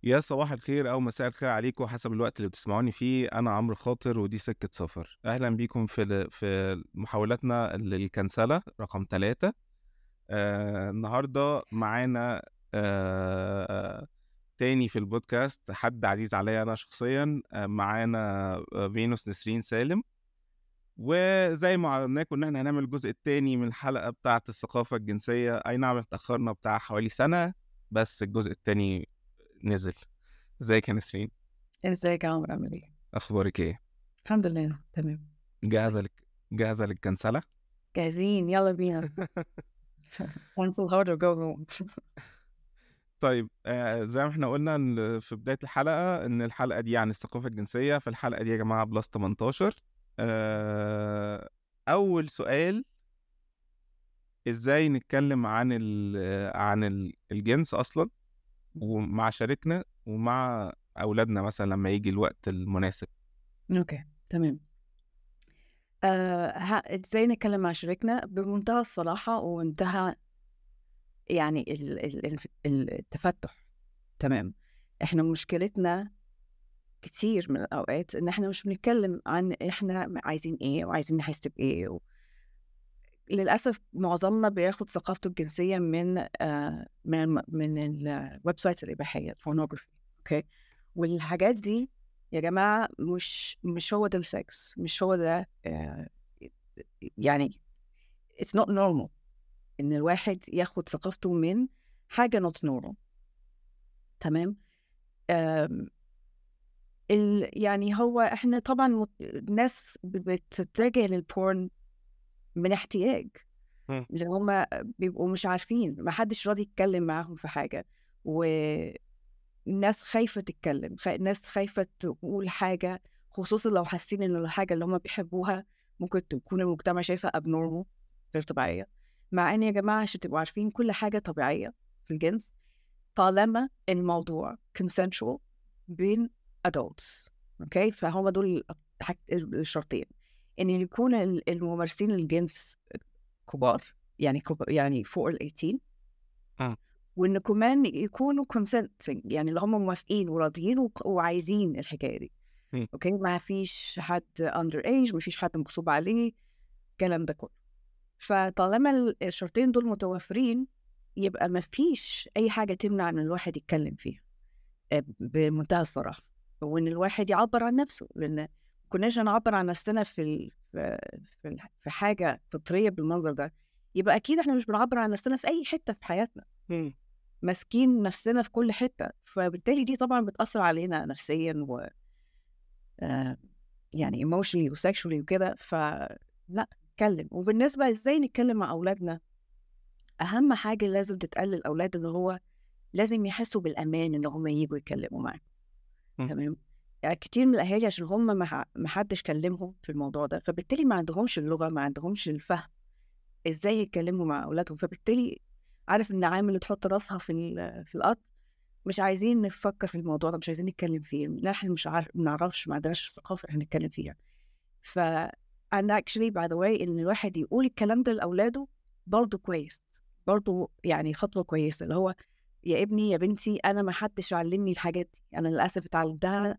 يا صباح الخير أو مساء الخير عليكم حسب الوقت اللي بتسمعوني فيه. أنا عمرو خاطر ودي سكة سفر. أهلا بيكم في محاولاتنا للكنسلة رقم 3. النهاردة معانا تاني في البودكاست حد عزيز عليا أنا شخصيا، معانا فينوس نسرين سالم. وزي ما عودناكم إن احنا هنعمل الجزء التاني من الحلقة بتاعة الثقافة الجنسية. أي نعم اتأخرنا بتاع حوالي سنة، بس الجزء التاني نزل. ازيك يا نسرين؟ ازيك يا عمرو، عامل ايه؟ اخبارك ايه؟ الحمد لله تمام. جاهزة للكنسله؟ جاهزين، يلا بينا. cancel hard or go home. طيب زي ما احنا قلنا في بداية الحلقة ان الحلقة دي عن الثقافة الجنسية، فالحلقة دي يا جماعة plus 18. اول سؤال، ازاي نتكلم عن الجنس اصلا ومع شريكنا ومع أولادنا مثلا لما يجي الوقت المناسب؟ okay تمام. ازاي نتكلم مع شريكنا بمنتهى الصراحة ومنتهى يعني التفتح. تمام. احنا مشكلتنا كتير من الأوقات ان احنا مش بنتكلم عن احنا عايزين ايه وعايزين نحس بايه للأسف معظمنا بياخد ثقافته الجنسية من من من ال websites الإباحية، ال pornography. okay، والحاجات دي يا جماعة مش هو ده السكس، مش هو ده، يعني it's not normal إن الواحد ياخد ثقافته من حاجة not normal. تمام. يعني هو إحنا طبعا الناس بتتجه لل porn من احتياج، لان هم بيبقوا مش عارفين، ما حدش راضي يتكلم معاهم في حاجة، والناس خايفة تتكلم، الناس خايفة تقول حاجة، خصوصا لو حاسين ان الحاجة اللي هم بيحبوها ممكن تكون المجتمع شايفها abnormal، غير طبيعية. مع ان يا جماعة عشان تبقوا عارفين كل حاجة طبيعية في الجنس طالما الموضوع consensual بين adults. okay، فهم دول الشرطين، إن يكون الممارسين الجنس كبار، يعني فوق ال 18، وإن كمان يكونوا consenting، يعني اللي هم موافقين وراضيين وعايزين الحكاية دي. okay، ما فيش حد under age، ما فيش حد مغصوب عليه، الكلام ده كله. فطالما الشرطين دول متوفرين يبقى ما فيش أي حاجة تمنع إن الواحد يتكلم فيها بمنتهى الصراحة، وإن الواحد يعبر عن نفسه، لأن كناش هنعبر عن نفسنا في في حاجة فطرية بالمنظر ده، يبقى أكيد إحنا مش بنعبر عن نفسنا في أي حتة في حياتنا. ماسكين نفسنا في كل حتة، فبالتالي دي طبعا بتأثر علينا نفسيا و يعني emotionally و sexually وكده. فلا، نتكلم. وبالنسبة إزاي نتكلم مع أولادنا، أهم حاجة لازم تتقال للأولاد إن هو لازم يحسوا بالأمان إن هم ييجوا يتكلموا معاك. تمام. يعني كتير من الأهالي عشان هم ما حدش كلمهم في الموضوع ده، فبالتالي ما عندهمش اللغة، ما عندهمش الفهم إزاي يتكلموا مع أولادهم، فبالتالي عارف إن عامل تحط راسها في الأرض، مش عايزين نفكر في الموضوع ده، مش عايزين نتكلم فيه، لا إحنا مش عارف، ما نعرفش، ما عندناش الثقافة إحنا نتكلم فيها. ف and actually by the way إن الواحد يقول الكلام ده لأولاده برضه كويس، برضه يعني خطوة كويسة، اللي هو يا ابني يا بنتي أنا ما حدش علمني الحاجات دي، أنا للأسف اتعلمتها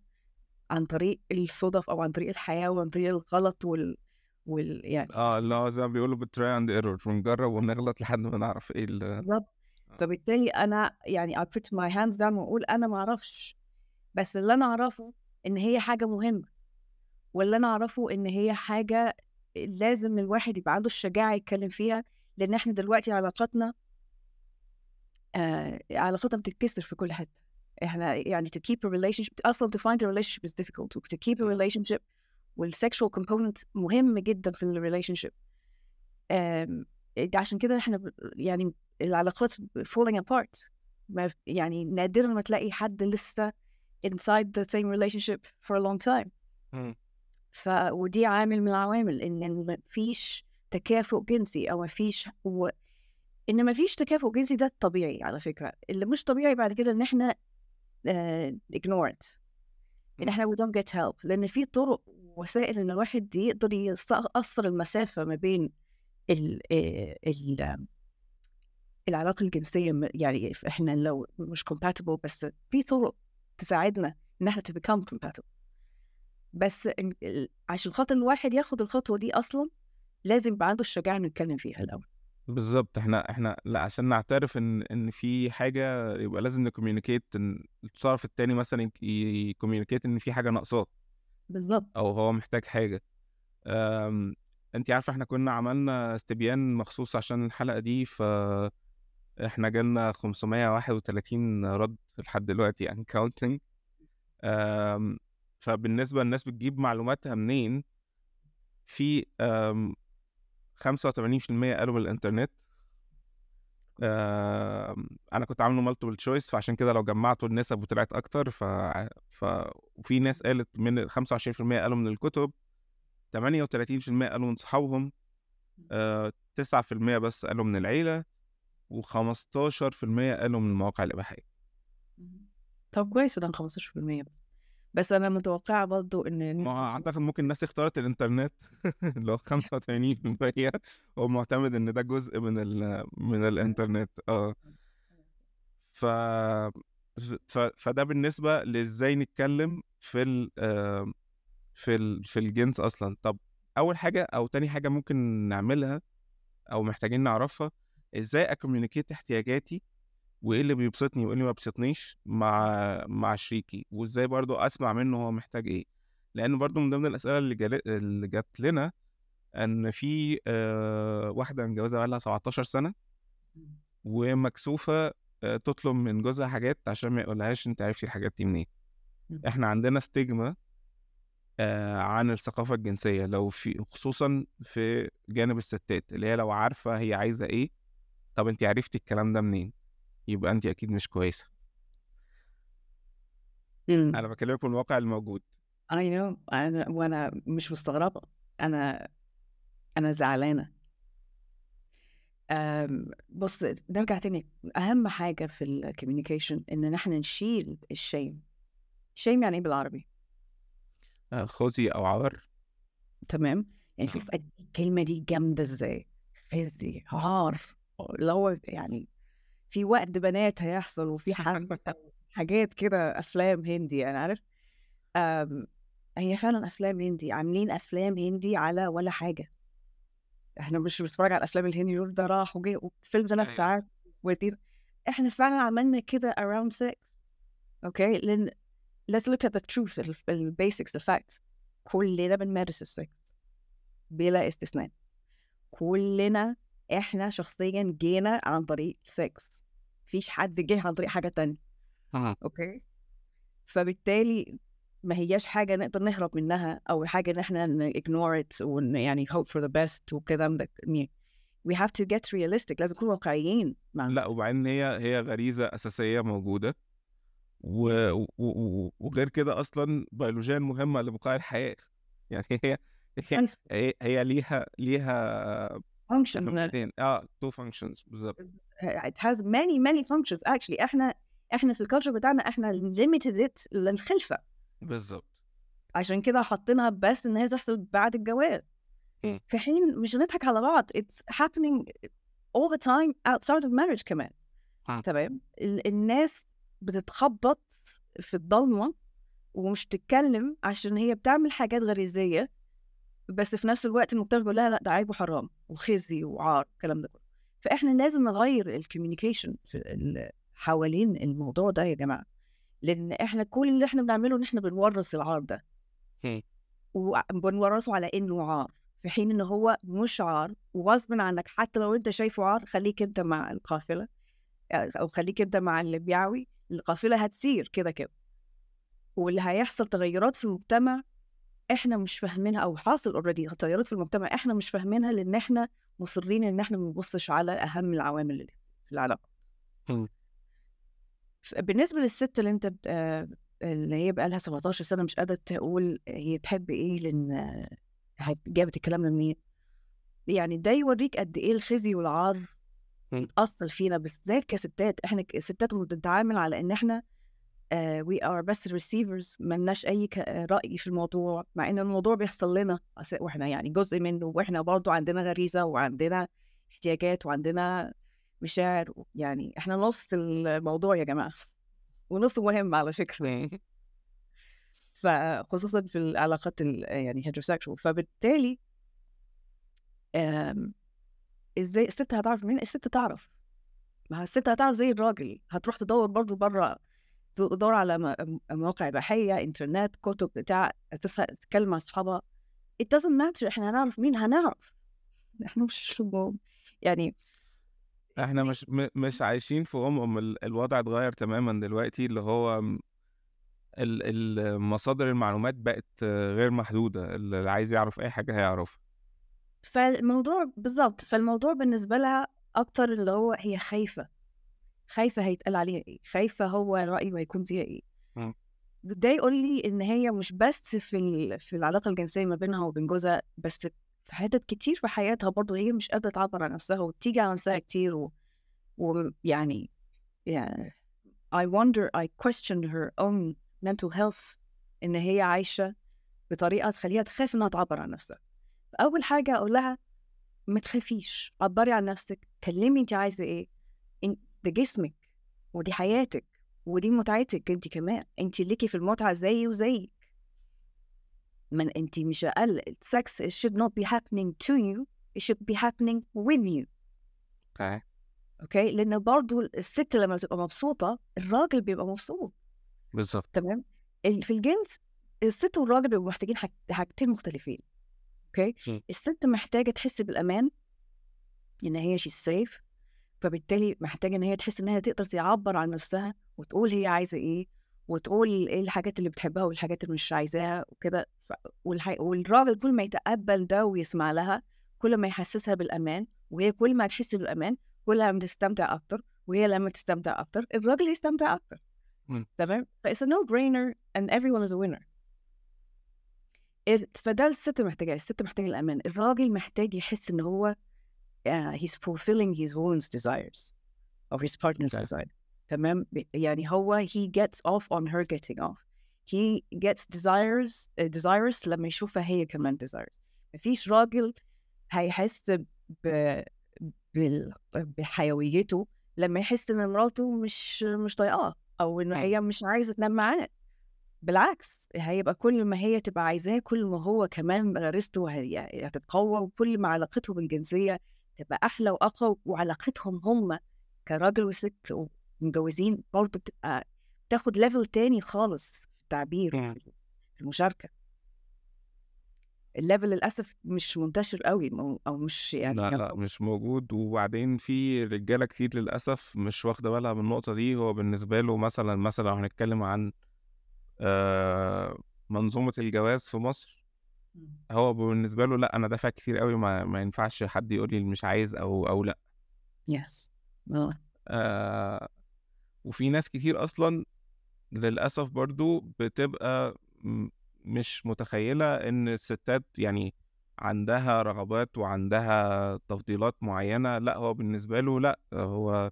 عن طريق الصدف أو عن طريق الحياة وعن طريق الغلط وال يعني اللي هو زي ما بيقولوا بال try and error، ونجرب ونغلط لحد ما نعرف ايه بالظبط. فبالتالي أنا يعني I put my hands down وأقول أنا ما أعرفش، بس اللي أنا أعرفه إن هي حاجة مهمة، واللي أنا أعرفه إن هي حاجة لازم الواحد يبقى عنده الشجاعة يتكلم فيها، لأن إحنا دلوقتي علاقاتنا بتتكسر في كل حتة. احنا يعني to keep a relationship، اصلا to find a relationship is difficult، to keep a relationship وال sexual component مهم جدا في ال relationship. عشان كده احنا يعني العلاقات falling apart، ما يعني نادرا ما تلاقي حد لسه inside the same relationship for a long time. ودي عامل من العوامل ان ما فيش تكافؤ جنسي، او ما فيش ان ما فيش تكافؤ جنسي. ده الطبيعي على فكرة. اللي مش طبيعي بعد كده ان احنا ignore it، ان احنا we don't get help، لان في طرق ووسائل ان الواحد يقدر يقصر المسافة ما بين ال العلاقة الجنسية، يعني احنا لو مش compatible، بس في طرق تساعدنا ان احنا to become compatible. بس عشان خاطر الواحد ياخد الخطوة دي اصلا لازم يبقى عنده الشجاعة انه يتكلم فيها الاول. بالظبط. احنا لا، عشان نعترف ان في حاجة يبقى لازم ن communicate، ان الطرف التاني مثلا ي communicate ان في حاجة ناقصاه. بالظبط، او هو محتاج حاجة. انت عارفه احنا كنا عملنا استبيان مخصوص عشان الحلقة دي، فاحنا جالنا 531 رد لحد دلوقتي، يعني counting. فبالنسبه للناس بتجيب معلوماتها منين، في 85% قالوا من الانترنت. انا كنت عامله multiple choice، فعشان كده لو جمعتوا النسب وطلعت اكتر. وفي ناس قالت من 25% قالوا من الكتب، 38% قالوا من صحابهم، 9% بس قالوا من العيلة، و15% قالوا من المواقع الإباحية. طب كويس ده 15% بس أنا متوقعة برضو إن ما أعتقد ممكن الناس اختارت الإنترنت اللي هو 85%، هو معتمد إن ده جزء من الإنترنت. ف... فده بالنسبة لإزاي نتكلم في الجنس أصلا. طب أول حاجة أو تاني حاجة ممكن نعملها أو محتاجين نعرفها، إزاي أ communicate احتياجاتي وإيه اللي بيبسطني وإيه اللي ما بيبسطنيش مع شريكي، وإزاي برضو أسمع منه هو محتاج إيه. لأن برضو من ضمن الأسئلة اللي جات لنا أن في واحدة متجوزة بقالها 17 سنة ومكسوفة تطلب من جوزها حاجات عشان ما يقولهاش أنت عرفتي الحاجات دي منين. إحنا عندنا stigma عن الثقافة الجنسية، لو في خصوصا في جانب الستات، اللي هي لو عارفة هي عايزة ايه، طب انت عرفتي الكلام ده منين، يبقى انت اكيد مش كويسة. انا بكلمك من الواقع الموجود. I know. وانا مش مستغربة، انا زعلانة. بص نرجع تاني، اهم حاجة في ال communication ان نحن نشيل ال shame. shame يعني ايه بالعربي؟ خزي او عار. تمام، يعني شوف قد الكلمة دي جامدة ازاي، خزي، عار، لو يعني في وقت بنات هيحصل وفي حاجات كده، افلام هندي انا عارف. هي فعلا افلام هندي، عاملين افلام هندي على ولا حاجة. احنا مش بنتفرج على الافلام الهندي يقول ده راح وجه وفيلم 3 ساعات وتير. احنا فعلا عملنا كده around sex. okay، لان let's look at the truth, the basics, the facts. كلنا بنمارس السكس بلا استثناء. كلنا احنا شخصيا جينا عن طريق السكس، مفيش حد جه عن طريق حاجة تانية. okay، فبالتالي ما هياش حاجة نقدر نهرب منها أو حاجة إن احنا ignore it يعني hope for the best وكده. We have to get realistic، لازم نكون واقعيين. لا، وبعدين هي غريزة أساسية موجودة، وغير كده اصلا بيولوجيا مهمة لبقاء الحياة. يعني هي ليها function، two functions بالظبط. It has many many functions actually. احنا في ال culture بتاعنا احنا limited it للخلفه بالظبط، عشان كده حاطينها بس ان هي تحصل بعد الجواز، في حين مش هنضحك على بعض، it's happening all the time outside of marriage كمان. تمام، الناس بتتخبط في الضلمة ومش تتكلم عشان هي بتعمل حاجات غريزية، بس في نفس الوقت المجتمع بيقول لها لا ده عيب وحرام وخزي وعار الكلام ده كله. فإحنا لازم نغير ال communication حوالين الموضوع ده يا جماعة، لأن إحنا كل اللي إحنا بنعمله إن إحنا بنورث العار ده، وبنورثه على إنه عار، في حين إن هو مش عار. وغصب عنك حتى لو أنت شايفه عار، خليك أنت مع القافلة أو خليك أنت مع اللي بيعوي، القافلة هتسير كده كده. واللي هيحصل تغيرات في المجتمع احنا مش فاهمينها، او حاصل already تغيرات في المجتمع احنا مش فاهمينها، لان احنا مصرين ان احنا ما نبصش على اهم العوامل اللي في العلاقات. بالنسبة للست اللي انت اللي هي بقى لها 17 سنة مش قادرة تقول هي بتحب ايه لان جابت الكلام ده منين، يعني ده يوريك قد ايه الخزي والعار اتأصل فينا، بالذات كستات. احنا كستات بنتعامل على ان احنا we are بس receivers، ملناش اي رأي في الموضوع، مع ان الموضوع بيحصل لنا واحنا يعني جزء منه، واحنا برضو عندنا غريزة وعندنا احتياجات وعندنا مشاعر، يعني احنا نص الموضوع يا جماعة. ونصه مهم على فكرة، فخصوصا في العلاقات يعني heterosexual. فبالتالي ازاي الست هتعرف منين؟ الست تعرف، ما الست هتعرف زي الراجل، هتروح تدور برضو بره، تدور على مواقع إباحية، انترنت، كتب، بتاع، تتكلم مع أصحابها. it doesn't matter، احنا هنعرف مين، هنعرف. احنا مش يعني احنا مش عايشين في الوضع اتغير تماما دلوقتي، اللي هو المصادر المعلومات بقت غير محدودة، اللي عايز يعرف اي حاجة هيعرفها. فالموضوع بالظبط، فالموضوع بالنسبة لها اكتر اللي هو هي خايفة، خايفة هيتقال عليها ايه، خايفة هو رأيه هيكون فيها ايه. ده يقول لي ان هي مش بس في العلاقة الجنسية ما بينها وبين جوزها، بس في حتت كتير في حياتها برضه هي مش قادرة تعبر عن نفسها، وبتيجي على نفسها كتير، ويعني يعني I wonder, I question her own mental health، إن هي عايشة بطريقة تخليها تخاف إنها تعبر عن نفسها. أول حاجة أقول لها ما تخافيش، عبري عن نفسك، كلمي أنت عايزة إيه، ده جسمك ودي حياتك ودي متعتك أنت كمان، أنت ليكي في المتعة زي وزيك، من أنت مش أقل. Sex it should not be happening to you, it should be happening with you. Okay. okay، لأن برضو الست لما بتبقى مبسوطة الراجل بيبقى مبسوط. بالظبط. تمام. في الجنس الست والراجل بيبقوا محتاجين حاجتين مختلفين. okay، الست محتاجة تحس بالأمان، إن هي she's safe، فبالتالي محتاجة إن هي تحس إن هي تقدر تعبر عن نفسها وتقول هي عايزة إيه، وتقول إيه الحاجات اللي بتحبها والحاجات اللي مش عايزاها وكده. والراجل كل ما يتقبل ده ويسمع لها، كل ما يحسسها بالأمان، وهي كل ما تحس بالأمان كل ما تستمتع أكتر، وهي لما تستمتع أكتر الراجل يستمتع أكتر. تمام. ف it's a no-brainer and everyone is a winner. فده الست محتاجة، الست محتاجة الأمان. الراجل محتاج يحس إن هو he's fulfilling his woman's desires or his partner's desires. تمام. يعني هو he gets off on her getting off. He gets desires لما يشوفها هي كمان desires. مفيش راجل هيحس بحيويته لما يحس إن مراته مش طايقاه، أو إن هي مش عايزة تنام معاه. بالعكس، هيبقى كل ما هي تبقى عايزاه كل ما هو كمان غريزته هتتقوى، وكل ما علاقته بالجنسية تبقى أحلى وأقوى، وعلاقتهم هم كراجل وست ومتجوزين برضه بتبقى تاخد level تاني خالص في التعبير، في المشاركة. ال level للأسف مش منتشر قوي، أو مش يعني لا مش موجود. وبعدين في رجالة كتير للأسف مش واخدة بالها من النقطة دي. هو بالنسبة له مثلا لو هنتكلم عن منظومة الجواز في مصر، هو بالنسبة له لا أنا دافع كتير قوي، ما ينفعش حد يقول لي مش عايز أو لا. Yes. وفي ناس كتير أصلا للأسف برضو بتبقى مش متخيلة إن الستات يعني عندها رغبات وعندها تفضيلات معينة. لا هو بالنسبة له لا، هو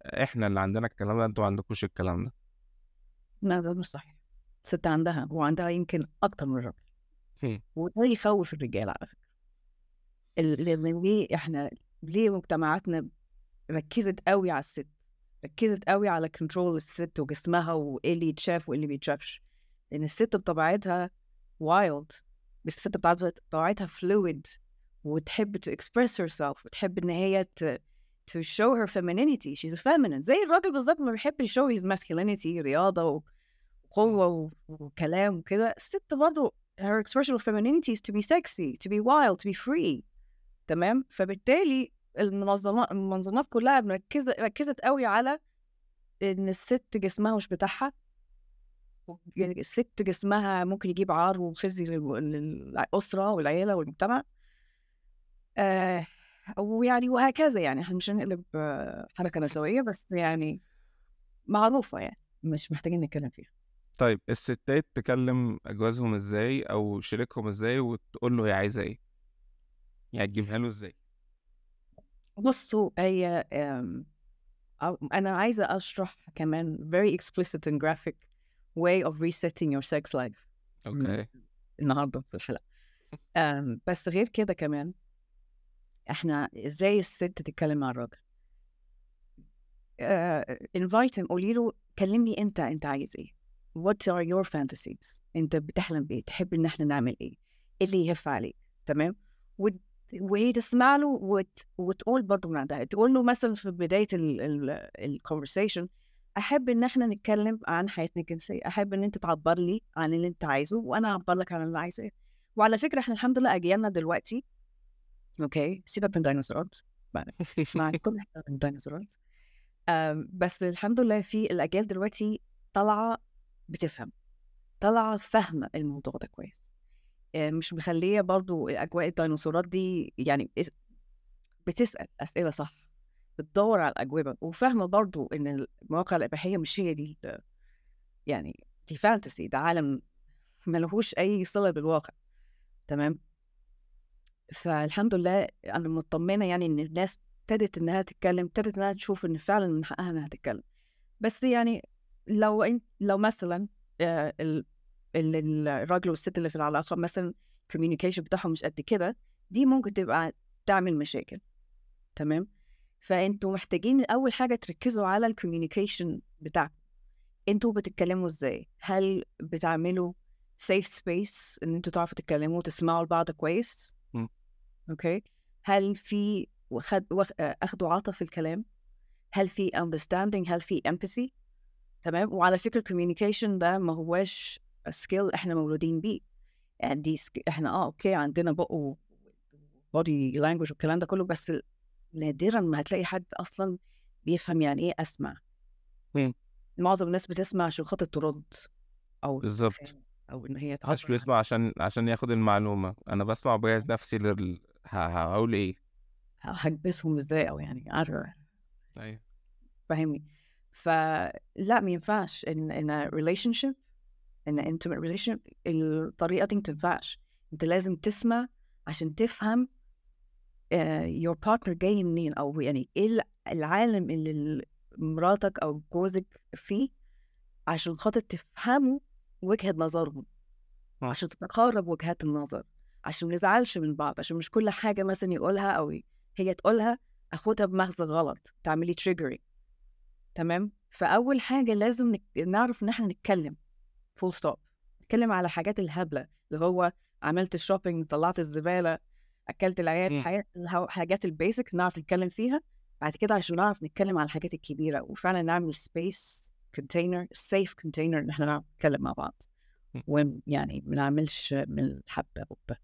إحنا اللي عندنا الكلام ده، أنتوا عندكوش الكلام ده. لا ده مش صحيح. الست عندها، وعندها يمكن أكتر من الراجل. وده يخوف الرجال على فكرة. ليه إحنا، ليه مجتمعاتنا ركزت قوي على الست، ركزت قوي على control الست وجسمها وإيه اللي يتشاف وإيه اللي بيتشافش؟ لأن الست بطبيعتها wild، بس الست بطبيعتها fluid، وتحب to express herself، وتحب إن هي to show her femininity. She's a feminine. زي الراجل بالظبط ما بيحب show his masculinity، رياضة وقوة وكلام وكده. الست برضو her expression of femininity is to be sexy, to be wild, to be free. تمام. فبالتالي المنظمات كلها ركزت قوي على إن الست جسمها مش بتاعها، يعني الست جسمها ممكن يجيب عار وخزي للأسرة والعيلة والمجتمع، ويعني وهكذا. يعني احنا مش هنقلب حركة نسوية، بس يعني معروفة، يعني مش محتاجين نتكلم فيها. طيب الستات تكلم أجوازهم ازاي أو شريكهم ازاي وتقول له هي عايزة ايه؟ يعني تجيبها له ازاي؟ بصوا، هي أنا عايزة أشرح كمان very explicit and graphic way of resetting your sex life. okay. النهاردة في الحلقة. بس غير كده كمان، احنا ازاي الست تتكلم مع الراجل؟ Invite him، قولي له كلمني انت عايز ايه، what are your fantasies، انت بتحلم بايه، تحب ان احنا نعمل ايه، ايه اللي يهف عليك، تمام. وهي تسمع له وتقول برضه من عندها، تقول له مثلا في بداية ال conversation، احب ان احنا نتكلم عن حياتنا الجنسية، احب ان انت تعبر لي عن اللي انت عايزه وانا اعبر لك عن اللي عايزاه. وعلى فكرة احنا الحمد لله اجيالنا دلوقتي، okay، سيبك من ديناصورات مع كل حاجة من ديناصورات، بس الحمد لله في الاجيال دلوقتي طالعه بتفهم، طالعه فاهمه الموضوع ده كويس، مش مخليه برضو اجواء الديناصورات دي، يعني بتسال اسئلة صح، بتدور على الاجوبة، وفاهمه برضو ان المواقع الاباحية مش هي دي، يعني دي fantasy، ده عالم ملهوش اي صله بالواقع، تمام. فالحمد لله انا مطمنه يعني ان الناس ابتدت انها تتكلم، ابتدت انها تشوف ان فعلا من حقها انها تتكلم. بس يعني لو مثلا الراجل والست اللي في العلاقة مثلا communication بتاعهم مش قد كده، دي ممكن تبقى تعمل مشاكل، تمام. فانتوا محتاجين اول حاجة تركزوا على ال communication بتاعكم، انتوا بتتكلموا ازاي، هل بتعملوا safe space ان انتوا تعرفوا تتكلموا وتسمعوا لبعض كويس، okay، هل في اخد وعطا في الكلام، هل في understanding، هل في empathy، تمام. وعلى فكرة communication ده ما هواش skill احنا مولودين بيه، يعني دي احنا okay عندنا بق body language والكلام ده كله، بس نادرا ما هتلاقي حد اصلا بيفهم يعني ايه اسمع. معظم الناس بتسمع عشان خاطر ترد او بالظبط، او ان هي مش بيسمع عشان ياخد المعلومة. انا بسمع وبجهز نفسي هقول ايه، هكبسهم ازاي، او يعني عارفه، ايوه فاهمني. فلا ما ينفعش ان relationship، ان intimate relationship الطريقة دي ما تنفعش. انت لازم تسمع عشان تفهم your partner جاي منين، او يعني ايه العالم اللي مراتك او جوزك فيه، عشان خاطر تفهموا وجهة نظرهم، عشان تتقارب وجهات النظر، عشان ما نزعلش من بعض، عشان مش كل حاجة مثلا يقولها أو هي تقولها أخدها بمغزى غلط تعملي triggering، تمام. فأول حاجة لازم نعرف إن إحنا نتكلم full stop، نتكلم على حاجات الهبلة اللي هو عملت ال shopping، طلعت الزبالة، أكلت العيال، حاجات ال basic نعرف نتكلم فيها. بعد كده عشان نعرف نتكلم على الحاجات الكبيرة، وفعلا نعمل space container، safe container إن إحنا نعرف نتكلم مع بعض، ويعني ما نعملش من الحبة قبة.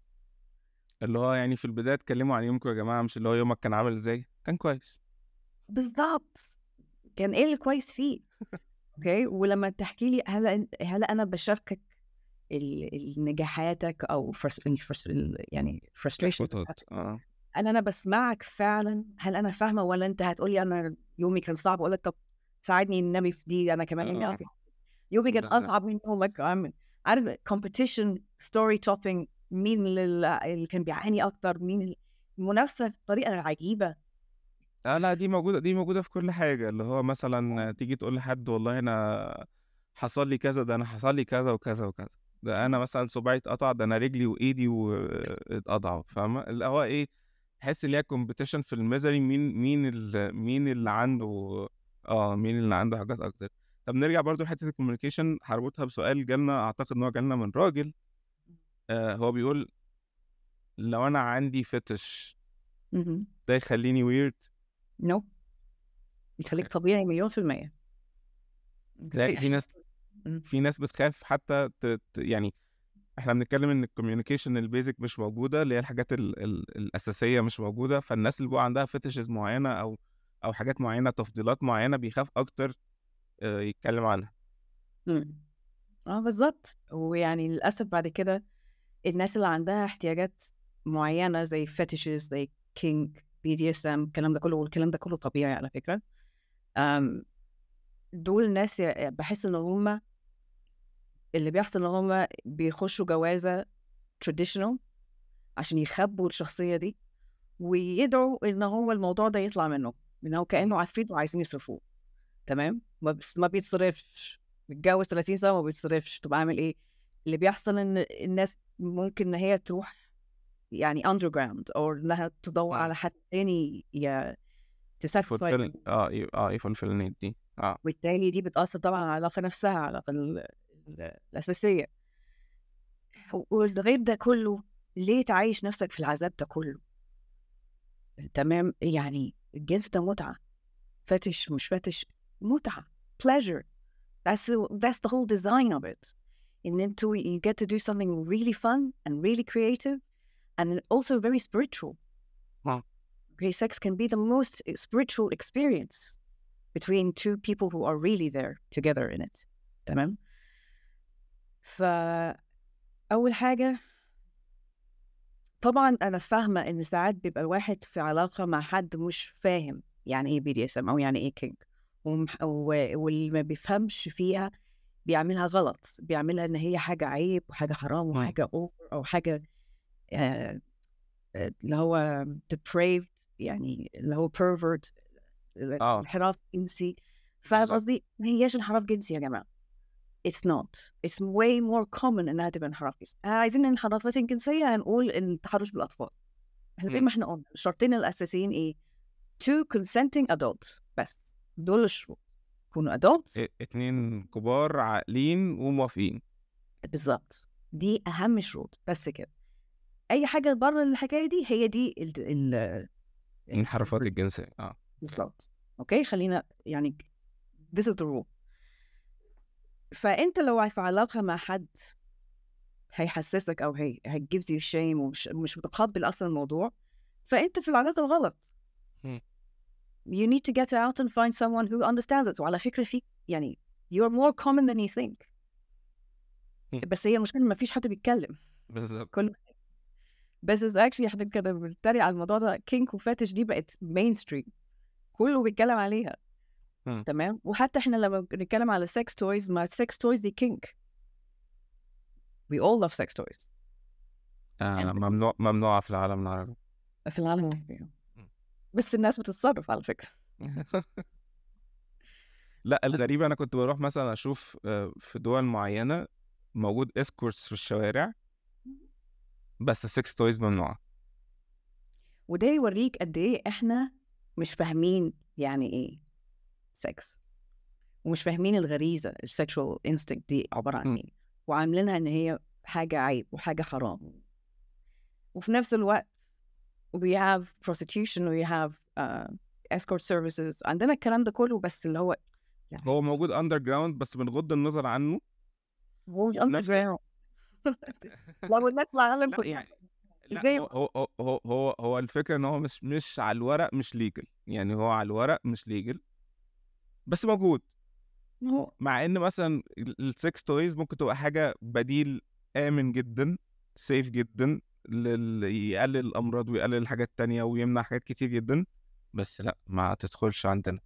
اللي هو يعني في البداية اتكلموا عن يومكم يا جماعة، مش اللي هو يومك كان عامل ازاي، كان كويس بالظبط، كان ايه اللي كويس فيه، okay. ولما تحكي لي هل انا بشاركك نجاحاتك او يعني frustration، انا بسمعك فعلا، هل انا فاهمة ولا انت هتقولي انا يومي كان صعب، اقول لك طب ساعدني النبي في دي، انا كمان يومي اصعب، يومي كان اصعب من يومك. عارف competition، story topping، مين اللي كان بيعاني اكتر، مين المنافسة بطريقة عجيبة. لا دي موجودة، دي موجودة في كل حاجة. اللي هو مثلا تيجي تقول لحد والله انا حصل لي كذا، ده انا حصل لي كذا وكذا وكذا، ده انا مثلا صباعي اتقطع، ده انا رجلي وايدي واتقطعوا، فاهمه؟ اللي هو ايه، تحس ان هي competition في ال misery، مين اللي عنده مين اللي عنده حاجات اكتر. طب نرجع برضو لحته ال communication، هربطها بسؤال جالنا، اعتقد ان هو جالنا من راجل. هو بيقول لو انا عندي fetish ده يخليني weird؟ no، يخليك طبيعي 100%. لا، في ناس بتخاف حتى يعني احنا بنتكلم ان ال communication ال basic مش موجودة، اللي هي الحاجات الاساسية مش موجودة، فالناس اللي بقى عندها fetishes معينة او حاجات معينة، تفضيلات معينة، بيخاف اكتر يتكلم عنها. بالظبط. ويعني للاسف بعد كده الناس اللي عندها احتياجات معينة زي fetishes، زي kink، BDSM، الكلام ده كله، والكلام ده كله طبيعي على فكرة. دول ناس بحس ان هم اللي بيحصل ان هم بيخشوا جوازه traditional عشان يخبوا الشخصية دي، ويدعوا ان هو الموضوع ده يطلع منه، ان هو كانه عفريت وعايزين يصرفوه، تمام. بس ما بيتصرفش، متجوز 30 سنة ما بيتصرفش، طب اعمل ايه؟ اللي بيحصل ان الناس ممكن ان هي تروح يعني underground، او انها تدور على حد تاني to satisfy fulfill ي fulfill ال need دي. وبالتالي دي بتأثر طبعا على العلاقة نفسها، العلاقة الأساسية. والغير ده كله، ليه تعيش نفسك في العذاب ده كله؟ تمام؟ يعني الجنس ده متعة، fetish مش fetish، متعة، pleasure. That's the whole design of it. إن انتوا you get to do something really fun and really creative and also very spiritual. Okay, sex can be the most spiritual experience between two people who are really there together in it. تمام؟ فأول حاجة طبعا أنا فاهمة إن ساعات بيبقى الواحد في علاقة مع حد مش فاهم يعني إيه BDSM أو يعني إيه kink، واللي ما بيفهمش فيها بيعملها غلط، بيعملها إن هي حاجة عيب وحاجة حرام وحاجة over أو حاجة اللي هو depraved، يعني اللي هو pervert، انحراف جنسي. فاهم قصدي؟ ما هياش انحراف جنسي يا جماعة. It's not. It's way more common إنها تبقى انحراف جنسي. عايزين انحرافات جنسية هنقول التحرش بالأطفال. احنا زي ما احنا قلنا الشرطين الأساسيين إيه؟ Two consenting adults، بس دول الشروط. يكونوا adults. اتنين كبار عاقلين وموافقين. بالظبط، دي أهم شروط بس كده. أي حاجة بره الحكاية دي هي دي ال الانحرافات الجنسية. بالظبط. okay، خلينا يعني this is the rule. فأنت لو في علاقة مع حد هيحسسك أو هي gives you shame ومش مش متقبل أصلا الموضوع، فأنت في العلاقة الغلط. You need to get out and find someone who understands it. وعلى فكرة في يعني you're more common than you think. بس هي المشكلة ما فيش حد بيتكلم. كل بس is actually احنا كده بنتريق على الموضوع ده، kink و fetish دي بقت mainstream، كله بيتكلم عليها. تمام؟ وحتى احنا لما بنتكلم على sex toys، ما sex toys دي kink. We all love sex toys. ممنوعة في العالم العربي. في العالم العربي. بس الناس بتتصرف على فكرة. لا، الغريب أنا كنت بروح مثلا أشوف في دول معينة موجود escorts في الشوارع، بس sex toys ممنوعة. وده يوريك قد إيه إحنا مش فاهمين يعني إيه sex، ومش فاهمين الغريزة ال sexual instinct دي عبارة عن إيه، وعاملينها إن هي حاجة عيب وحاجة حرام. وفي نفس الوقت we have prostitution، we have escort services، عندنا الكلام ده كله، بس اللي هو يعني هو موجود underground بس بنغض النظر عنه. هو مش underground. لو الناس العالم كلها يعني لا، هو هو هو هو الفكرة ان هو مش على الورق مش legal، يعني هو على الورق مش legal بس موجود. مع ان مثلا ال sex toys ممكن تبقى حاجة بديل آمن جدا، safe جدا، يقلل الأمراض ويقلل الحاجات التانية ويمنع حاجات كتير جدا، بس لا ما تدخلش عندنا.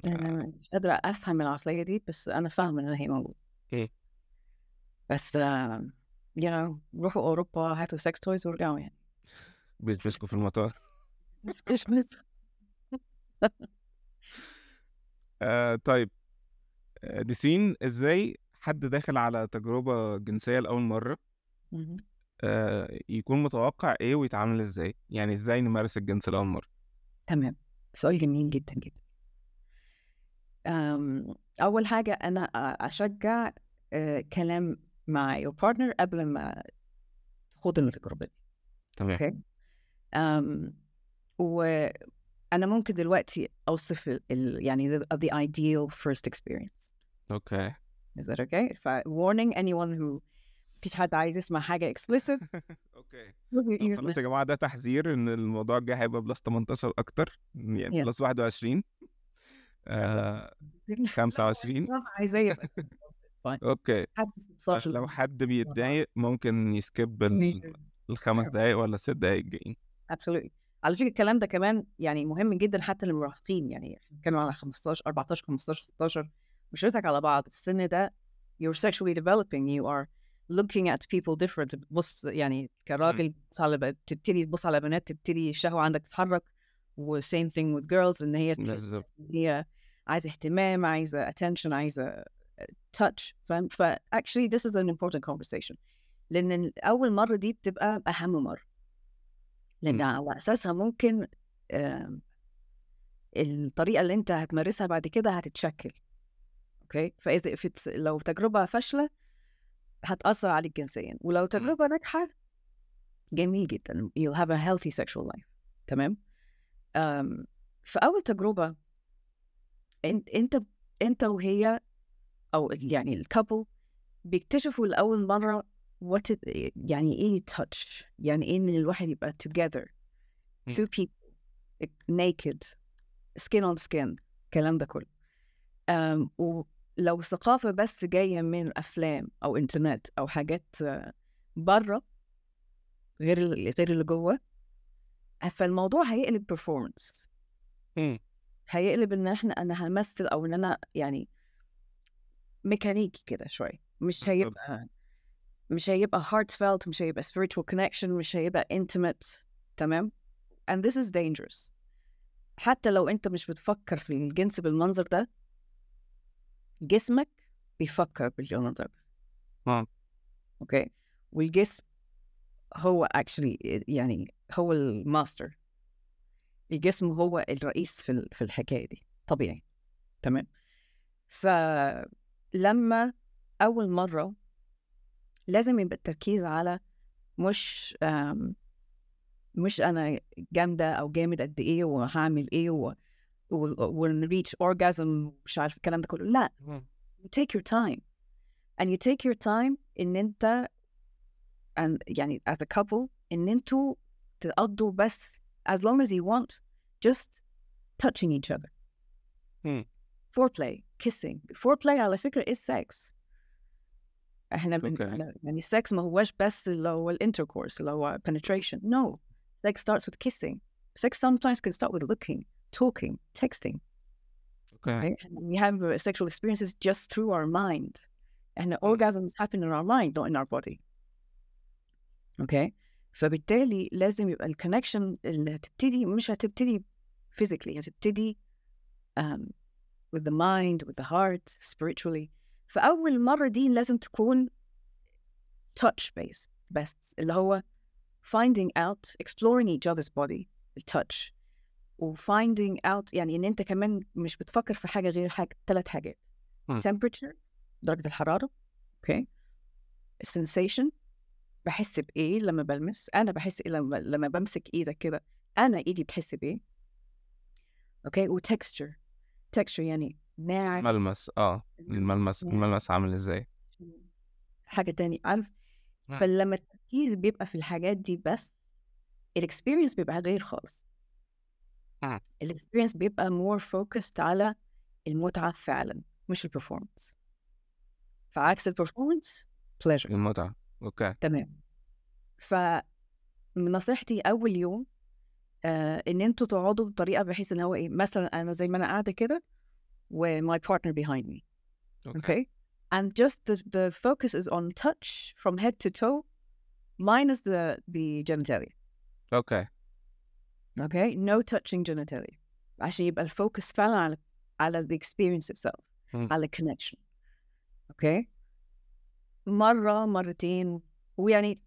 أنا مش قادرة أفهم العقلية دي، بس أنا فاهمة إن هي موجودة. بس you know، روحوا أوروبا هاتوا sex toys وارجعوا يعني. بيتمسكوا في المطار. طيب نسرين، إزاي حد داخل على تجربة جنسية لأول مرة يكون متوقع ايه ويتعامل ازاي؟ يعني ازاي نمارس الجنس لأول مرة؟ تمام، سؤال جميل جدا جدا. أول حاجة أنا أشجع كلام مع your partner قبل ما تخوض التجربة دي. تمام. okay؟ وأنا ممكن دلوقتي أوصف يعني the ideal first experience. okay. Is that okay? ف warning anyone who فيش حد عايز يسمع حاجة explicit. okay. خلاص يا جماعة، ده تحذير إن الموضوع الجاي هيبقى plus 18 أكتر، يعني plus 21 25. عايزة okay. لو حد بيتضايق ممكن ي skip ال5 دقايق ولا 6 دقايق الجايين. Absolutely. على فكرة الكلام ده كمان يعني مهم جدا حتى للمراهقين، يعني كانوا على 15 14 15 16 مش نضحك على بعض. السن ده you're sexually developing, you are looking at people different. بص يعني كراجل تبتدي تبص على بنات، تبتدي الشهوة عندك تتحرك، و same thing with girls، إن هي هي عايزة اهتمام، عايزة attention، عايزة touch. فاهم؟ ف actually this is an important conversation، لأن أول مرة دي بتبقى أهم مرة، لأن على أساسها ممكن الطريقة اللي انت هتمارسها بعد كده هتتشكل. okay، فاذا لو تجربه فاشلة هتاثر عليك جنسيا، ولو تجربه ناجحة جميل جدا you'll have a healthy sexual life. تمام. في اول تجربه انت وهي او يعني ال couple بيكتشفوا لاول مرة what يعني ايه touch، يعني ايه ان الواحد يبقى together two people naked skin on skin، الكلام ده كله. ولو ثقافة بس جاية من أفلام أو إنترنت أو حاجات بره غير اللي جوه، فالموضوع هيقلب performance. هيقلب إن أنا همثل، أو إن أنا يعني ميكانيكي كده شوية، مش هيبقى heartfelt، مش هيبقى spiritual connection، مش هيبقى intimate. تمام. and this is dangerous. حتى لو أنت مش بتفكر في الجنس بالمنظر ده، جسمك بيفكر بالمنظر ده. okay، والجسم هو actually يعني هو الماستر، الجسم هو الرئيس في الحكاية دي طبيعي. تمام. فلما أول مرة لازم يبقى التركيز على مش أنا جامدة أو جامد قد إيه وهعمل إيه ون reach orgasm مش عارف الكلام ده كله. لا، you take your time and you take your time إن أنت and يعني as a couple إن أنتوا تقضوا بس as long as you want just touching each other. Foreplay, kissing. Foreplay على فكرة is sex. احنا يعني sex ما هواش بس اللي هو ال intercourse اللي هو penetration. No, sex starts with kissing. Sex sometimes can start with looking, talking, texting. Okay. We have sexual experiences just through our mind, and the orgasms happen in our mind, not in our body. Okay. فبالتالي لازم يبقى ال connection اللي هتبتدي مش هتبتدي physically، هتبتدي with the mind, with the heart, spiritually. فأول مرة دي لازم تكون touch base بس، اللي هو finding out, exploring each other's body, touch، و finding out يعني إن أنت كمان مش بتفكر في حاجة غير حاجة، 3 حاجات. temperature، درجة الحرارة. okay. sensation، بحس بإيه لما بلمس، أنا بحس إيه لما بمسك إيدك كده، أنا إيدي بحس بإيه. okay. و texture، texture يعني ناعم، ملمس. الملمس عامل إزاي، حاجة تاني، عارف. فلما التركيز بيبقى في الحاجات دي بس، ال experience بيبقى غير خالص. ال experience بيبقى more focused على المتعة فعلا، مش ال performance. فعكس ال performance pleasure، المتعة. okay، تمام. فنصيحتي أول يوم إن أنتوا تقعدوا بطريقة بحيث إن هو إيه، مثلا أنا زي ما أنا قاعدة كده و my partner behind me. Okay. And just the focus is on touch from head to toe minus the genitalia. Okay. Okay, no touching genitalia. عشان يبقى ال focus فعلا على the experience itself, على connection. Okay. مرة مرتين، ويعني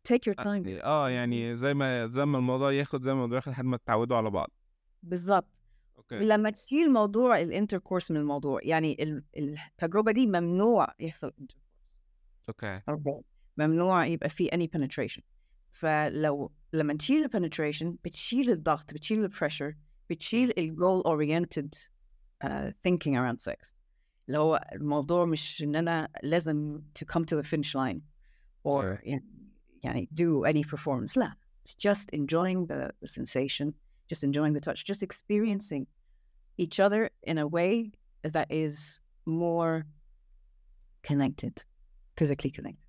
take your time. يعني زي ما الموضوع ياخد، زي ما الموضوع ياخد لحد ما تتعودوا على بعض. بالظبط. okay. لما تشيل موضوع ال intercourse من الموضوع، يعني التجربة دي ممنوع يحصل intercourse. okay. ممنوع يبقى فيه any penetration. فلو لما تشيل ال penetration بتشيل الضغط، بتشيل ال pressure، بتشيل ال goal oriented thinking around sex. اللي هو الموضوع مش إن أنا لازم to come to the finish line or يعني do any performance. لا, it's just enjoying the sensation, just enjoying the touch, just experiencing each other in a way that is more connected, physically connected.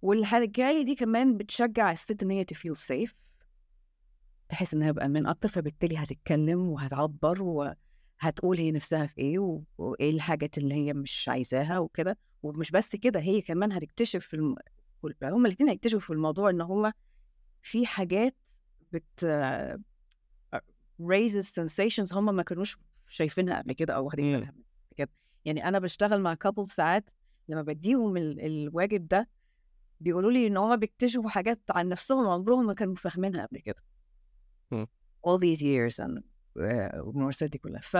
والحاجة دي كمان بتشجع الست إن هي to feel safe, تحس إنها بأمان أكتر، فبالتالي هتتكلم وهتعبر وهتقول هي نفسها في إيه وإيه الحاجات اللي هي مش عايزاها وكده. ومش بس كده، هي كمان هتكتشف في هما الاتنين هيكتشفوا في الموضوع إن هما في حاجات بت raises sensations هما ما كانوش شايفينها قبل كده أو واخدين بالها قبل كده. يعني أنا بشتغل مع couple ساعات لما بديهم الواجب ده بيقولوا لي إن هما بيكتشفوا حاجات عن نفسهم عمرهم ما كانوا فاهمينها قبل كده. All these years and والممارسات دي كلها. ف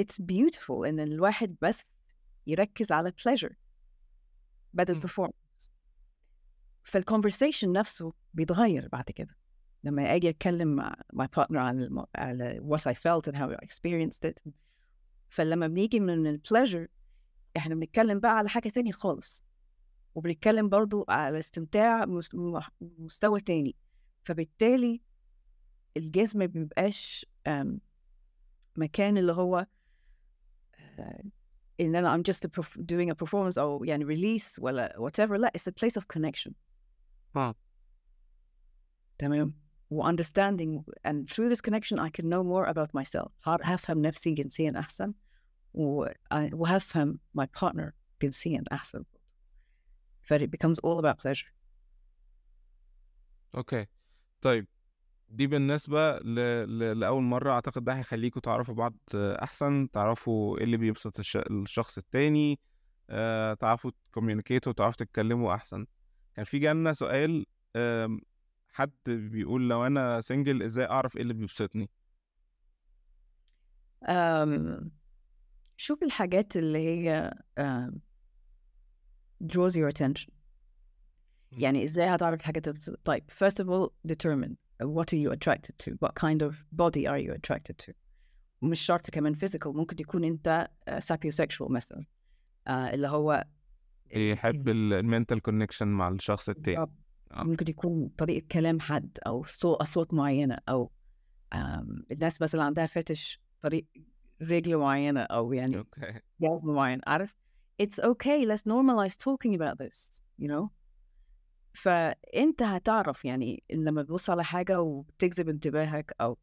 it's beautiful ان الواحد بس يركز على pleasure بدل performance. فال conversation نفسه بيتغير بعد كده لما اجي اتكلم مع my partner على what I felt and how I experienced it. فلما بنيجي من ال pleasure احنا بنتكلم بقى على حاجة تانية خالص، وبنتكلم برضو على استمتاع مستوى تاني. فبالتالي الجسم ما بيبقاش مكان اللي هو ان انا I'm just doing a performance او يعني release ولا whatever. لا، it's a place of connection. تمام، و understanding, and through this connection I can know more about myself. هفهم نفسي جنسيا أحسن، وهفهم my partner جنسيا أحسن. ف it becomes all about pleasure. okay، طيب دي بالنسبة لأول مرة، أعتقد ده هيخليكوا تعرفوا بعض أحسن، تعرفوا إيه اللي بيبسط الشخص التاني، تعرفوا ت communicate وا، تعرفوا تتكلموا أحسن. كان في جالنا سؤال، حد بيقول لو أنا single إزاي أعرف إيه اللي بيبسطني؟ شوف الحاجات اللي هي draws your attention. يعني إزاي هتعرف الحاجات اللي طيب، first of all determine what are you attracted to, what kind of body are you attracted to. مش شرط كمان physical، ممكن يكون أنت sapiosexual مثلا، اللي هو يحب ال mental connection مع الشخص التاني. بالضبط. ممكن يكون طريقة كلام حد أو أصوات معينة، أو الناس مثلا عندها fetish طريق رجل معينة، أو يعني جسم معين، عارف؟ It's okay, let's normalize talking about this, you know. فأنت هتعرف يعني لما تبص على حاجة وبتجذب انتباهك أو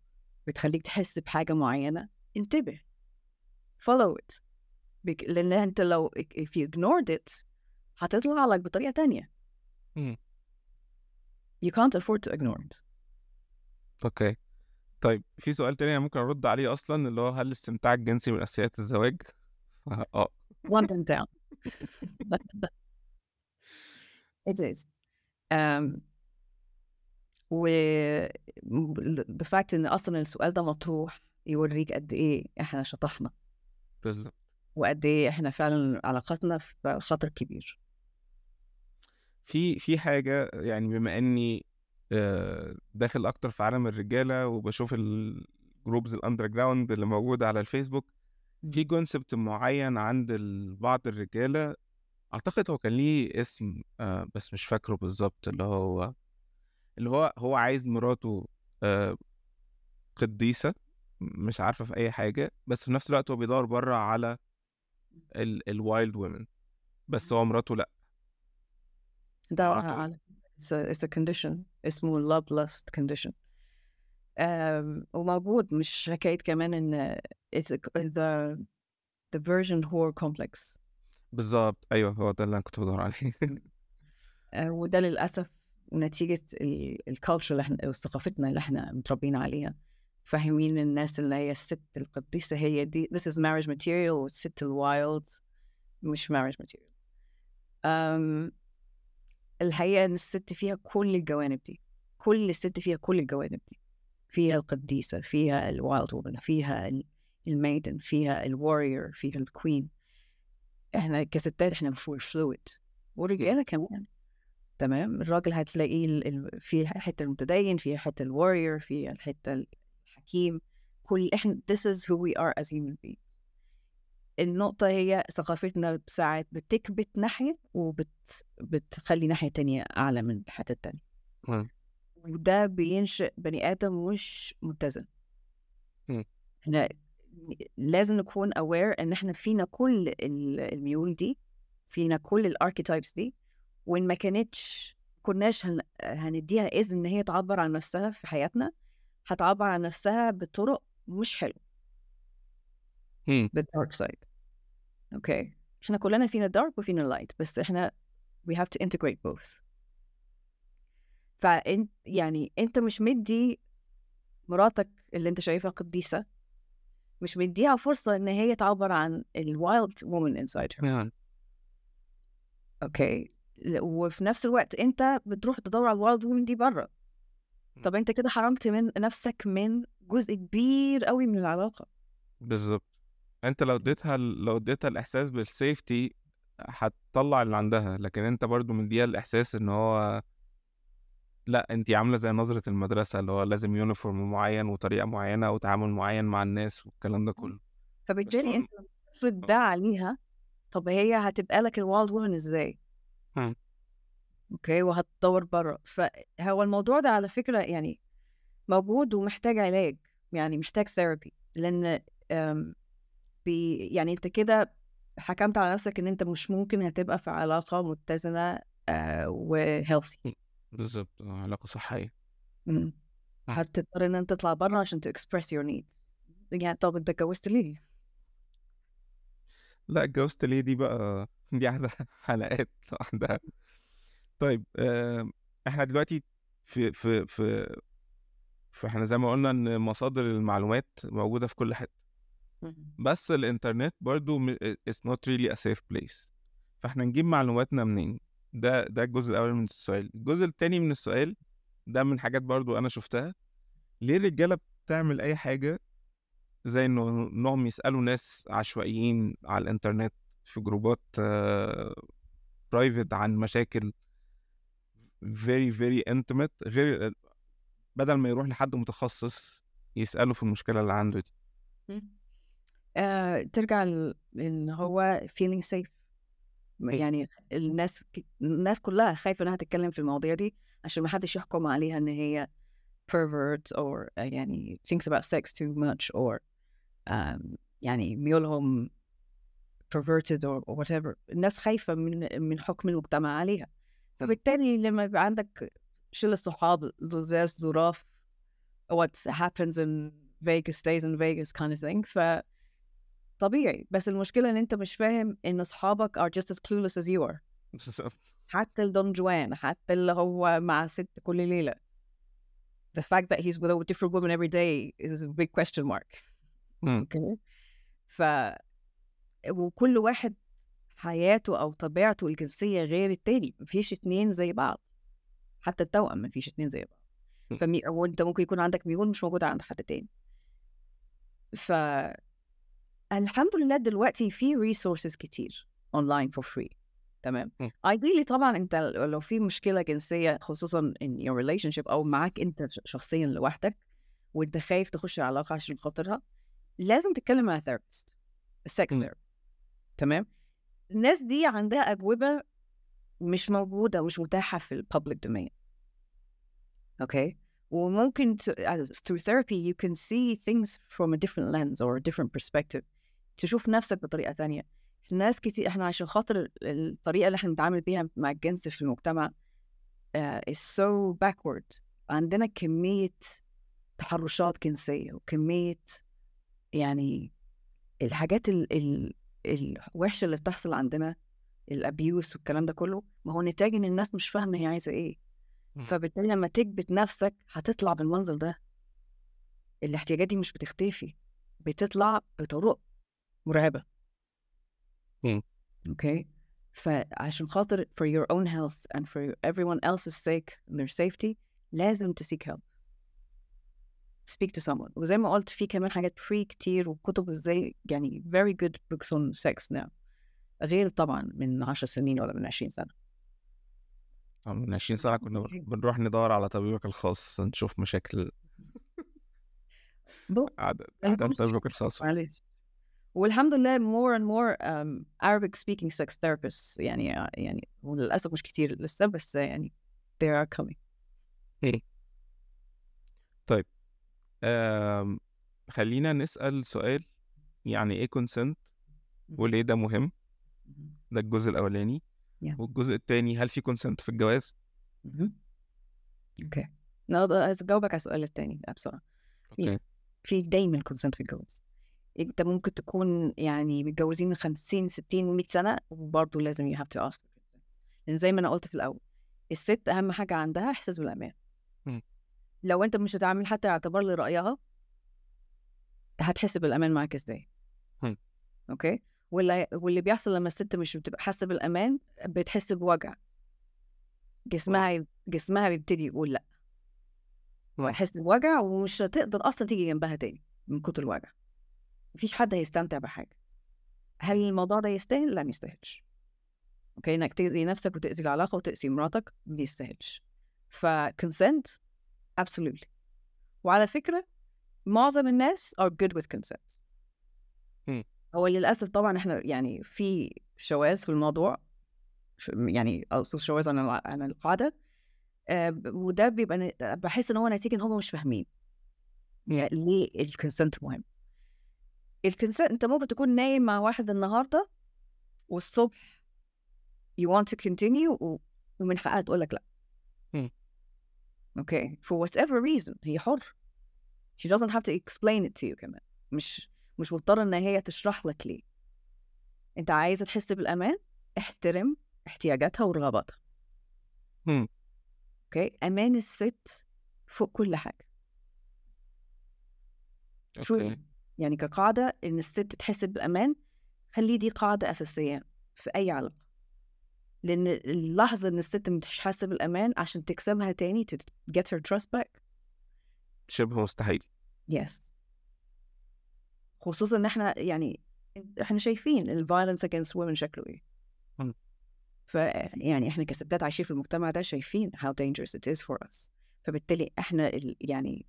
بتخليك تحس بحاجة معينة، انتبه، follow it، لأن أنت لو if you ignored it هتطلع لك بطريقة تانية. You can't afford to ignore it. okay، طيب في سؤال تاني أنا ممكن أرد عليه أصلاً، اللي هو هل الاستمتاع الجنسي من أساسيات الزواج؟ One and down. It is. و the fact إن أصلاً السؤال ده مطروح يوريك قد إيه إحنا شطحنا. بالظبط. وقد إيه إحنا فعلاً علاقتنا في خطر كبير. في حاجة يعني بما إني داخل أكتر في عالم الرجالة وبشوف ال groups ال underground اللي موجودة على الفيسبوك، في concept معين عند بعض الرجالة، أعتقد هو كان ليه اسم بس مش فاكره بالظبط، اللي هو هو عايز مراته قديسة مش عارفة في أي حاجة، بس في نفس الوقت هو بيدور برا على ال wild women، بس هو مراته لأ. ده it's a condition اسمه love lust condition، وموجود، مش حكاية كمان إن it's the virgin whore complex. بالظبط، أيوه هو ده اللي أنا كنت بدور عليه. وده للأسف نتيجة ال culture اللي احنا وثقافتنا اللي احنا متربيين عليها، فاهمين الناس اللي هي الست القديسة هي دي this is marriage material، والست ال wild مش marriage material. الحقيقة إن الست فيها كل الجوانب دي، كل الست فيها كل الجوانب دي، فيها القديسة، فيها ال wild woman، فيها ال maiden، فيها ال warrior، فيها ال queen. احنا كستات احنا fluid، والرجالة كمان. تمام، الراجل هتلاقيه في حتة المتدين، في حتة ال warrior، في الحتة الحكيم، كل احنا this is who we are as human beings. النقطة هي ثقافتنا ساعات بتكبت ناحية وبتخلي ناحية تانية أعلى من الحتة التانية، وده بينشئ بني آدم مش متزن. احنا لازم نكون aware إن احنا فينا كل الميول دي، فينا كل ال archetypes دي، وإن ما كناش هنديها إذن إن هي تعبر عن نفسها في حياتنا، هتعبر عن نفسها بطرق مش حلوة. The dark side. Okay. احنا كلنا فينا dark وفينا light، بس احنا we have to integrate both. فانت يعني انت مش مدي مراتك اللي انت شايفها قديسة، مش مديها فرصة ان هي تعبر عن ال wild woman inside her. Okay. وفي نفس الوقت انت بتروح تدور على ال wild woman دي برا. طب انت كده حرمت من نفسك من جزء كبير قوي من العلاقة. بالظبط. انت لو اديتها الاحساس بال safety هتطلع اللي عندها، لكن انت برضو مديها الاحساس ان هو لا، انت عامله زي نظره المدرسه، اللي هو لازم uniform معين وطريقه معينة وتعامل معين مع الناس والكلام ده كله. فبالتالي انت لما تفرض ده عليها، طب هي هتبقى لك ال wild woman ازاي؟ okay، وهتدور بره. فهو الموضوع ده على فكرة يعني موجود ومحتاج علاج، يعني محتاج therapy، لان يعني انت كده حكمت على نفسك ان انت مش ممكن هتبقى في علاقة متزنة و healthy. بالظبط، علاقة صحيه. هتضطر ان انت تطلع بره عشان to express your needs. يعني طب انت اتجوزت ليه؟ لا، اتجوزت ليه دي بقى دي عايزه حلقات لوحدها. طيب، احنا دلوقتي في فاحنا زي ما قلنا ان مصادر المعلومات موجودة في كل حته، بس الانترنت برضو it's not really a safe place، فاحنا نجيب معلوماتنا منين؟ ده الجزء الاول من السؤال. الجزء الثاني من السؤال ده من حاجات برضو انا شفتها، ليه الرجالة بتعمل اي حاجة زي انهم يسالوا ناس عشوائيين على الانترنت في جروبات private عن مشاكل very very intimate، غير بدل ما يروح لحد متخصص يسأله في المشكلة اللي عنده دي؟ ترجع ان هو feeling safe. يعني الناس كلها خايفة انها تتكلم في المواضيع دي عشان ما حدش يحكم عليها ان هي pervert or يعني thinks about sex too much or يعني ميولهم perverted or whatever. الناس خايفة من حكم المجتمع عليها. فبالتالي لما يبقى عندك شلة صحاب لزاز ظراف، what happens in Vegas stays in Vegas kind of thing، ف طبيعي. بس المشكلة ان انت مش فاهم ان اصحابك are just as clueless as you are. حتى الدون جوان، حتى اللي هو مع ست كل ليلة، the fact that he's with a different woman every day is a big question mark. Okay، وكل واحد حياته او طبيعته الجنسية غير التاني، مفيش اتنين زي بعض، حتى التوأم مفيش اتنين زي بعض. وانت ممكن يكون عندك ميول مش موجودة عند حد تاني. ف الحمد لله دلوقتي في resources كتير online for free، تمام؟ Ideally طبعا انت لو في مشكلة جنسيه، خصوصا in your relationship او معاك انت شخصيا لوحدك، وانت خايف تخش علاقة عشان خاطرها، لازم تتكلم مع therapist، sex therapist، تمام؟ الناس دي عندها اجوبه مش موجودة ومش متاحة في ال public domain، okay؟ وممكن through therapy you can see things from a different lens or a different perspective، تشوف نفسك بطريقة تانية. ناس كتير، احنا عشان خاطر الطريقة اللي احنا بنتعامل بيها مع الجنس في المجتمع is so backward، عندنا كمية تحرشات جنسية وكمية يعني الحاجات ال الوحشة اللي بتحصل عندنا، ال abuse والكلام ده كله، ما هو نتاج ان الناس مش فاهمة هي عايزة ايه. فبالتالي لما تكبت نفسك هتطلع بالمنظر ده. الاحتياجات دي مش بتختفي، بتطلع بطرق مرعبة. Okay، فعشان خاطر for your own health and for everyone else's sake and their safety، لازم to seek help، speak to someone. وزي ما قلت، في كمان حاجات free كتير وكتب ازاي، يعني very good books on sex now، غير طبعا من 10 سنين ولا من 20 سنة. من 20 سنة كنا بنروح ندور على طبيبك الخاص، نشوف مشاكل. بص، عدم طبيبك الخاص. معلش، والحمد لله more and more Arabic speaking sex therapists، يعني وللأسف مش كتير لسه، بس يعني they are coming. طيب، خلينا نسأل سؤال، يعني ايه consent وليه ده مهم؟ ده الجزء الأولاني. والجزء الثاني، هل في consent في الجواز؟ Okay، اجاوبك على السؤال الثاني بسرعة. Okay. Yes. في دايما consent في الجواز. انت ممكن تكون يعني متجوزين 50، 60، 100 سنة، وبرضه لازم you have to ask for consent، لان زي ما انا قلت في الاول، الست اهم حاجة عندها احساس بالامان. لو انت مش هتعمل حتى اعتبار لرأيها، هتحس بالامان معاك ازاي؟ Okay، واللي بيحصل لما الست مش بتبقى حاسه بالامان، بتحس بوجع، جسمها بيبتدي يقول لا. وهتحس بوجع ومش هتقدر اصلا تيجي جنبها تاني من كتر الوجع. مفيش حد هيستمتع بحاجة. هل الموضوع ده يستاهل؟ لا، ما يستاهلش. okay، انك تأذي نفسك وتأذي العلاقة وتأذي مراتك ما يستاهلش. ف consent absolutely. وعلى فكرة معظم الناس are good with consent. هو للأسف طبعا احنا يعني في شواذ في الموضوع، يعني أقصد شواذ عن القاعدة، وده بيبقى بحس ان هو نتيجة ان هم مش فاهمين يعني ليه ال consent مهم. ال consent انت ممكن تكون نايم مع واحد النهارده والصبح you want to continue ومن حقها تقول لك لا. okay، for whatever reason هي حر، she doesn't have to explain it to you كمان، مش مضطرة ان هي تشرح لك ليه. انت عايزة تحس بالامان، احترم احتياجاتها ورغباتها. okay، امان الست فوق كل حاجة. okay. يعني كقاعدة ان الست تحس بالامان، خلي دي قاعدة اساسية في اي علاقة، لان اللحظة ان الست مش حاسة بالامان عشان تكسبها تاني to get her trust back شبه مستحيل. yes، خصوصا ان احنا يعني احنا شايفين ال violence against women شكله ايه. فيعني احنا كستات عايشين في المجتمع ده شايفين how dangerous it is for us، فبالتالي احنا يعني